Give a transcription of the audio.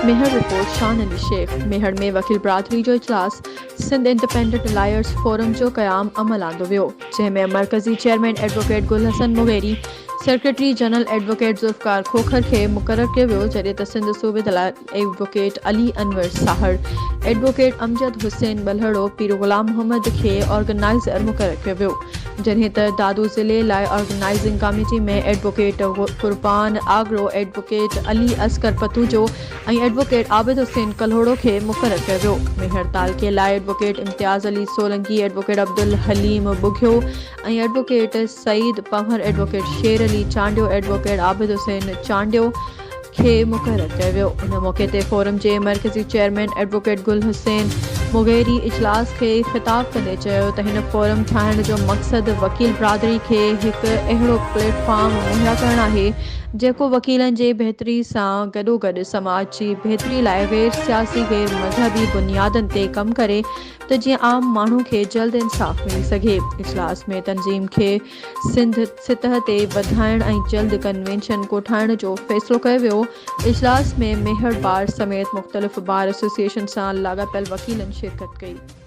Mehar, report, شان علي شيخ، ميهڙ ۾ وڪيل برادري جو اجلاس، سنڌ انڊپينڊنٽ لائرز فورم جو قيام عمل آندو ويو، جنهن ۾ مرڪزي chairman advocate Gul Hassan Mugheri, secretary general advocate Zulfiqar Khokhar کي مقرر ڪيو ويو، جڏهن ته سنڌ صوبي لاء ايڊووڪيٽ علي انور ساهڙ، ايڊووڪيٽ امجد حسين ٻلهڙو، پير غلام محمد کي آرگنائيزر مقرر ڪيو ويو، جڏهن ته دادو ضلعي لاء organising committee ۾ advocate Qurban Agro, advocate Ali Asghar Patujo ۽ advocate Abid Hussain Kalhoro کي مقرر ڪيو ويو. ميهڙ تعلقي لاء advocate Imtiaz Ali Solangi, advocate Abdul Haleem Bughio ۽ advocate Saeed Panhwar, advocate Sher Ali Chandio, advocate Abid Hussain Chandio کي مقرر ڪيو ويو. ان موقعي تي فورم جي مرڪزي چيئرمين ايڊووڪيٽ گل حسين مغيري اجلاس کي خطاب ڪندي چيو ته هن فورم ٺاهڻ جو مقصد وڪيل برادري کي هڪ اهڙو پليٽ فارم مهيا ڪرڻ آهي جيڪو وڪيلن جي بهتري سان گڏوگڏ سماج جي بهتري لاء غير سياسي غير مذهبي بنيادن تي ڪم ڪري ته جيئن عام ماڻهو کي جلد انصاف ملي سگهي. اجلاس ۾ تنظيم کي سنڌ سطح تي وڌائڻ ۽ جلد ڪنوينشن ڪوٺائڻ جو فيصلو ڪيو ويو. اجلاس ۾ ميهڙ بار سميت مختلف بار ايسوسيئيشن سان لاڳاپيل وڪيلن شرڪت ڪئي.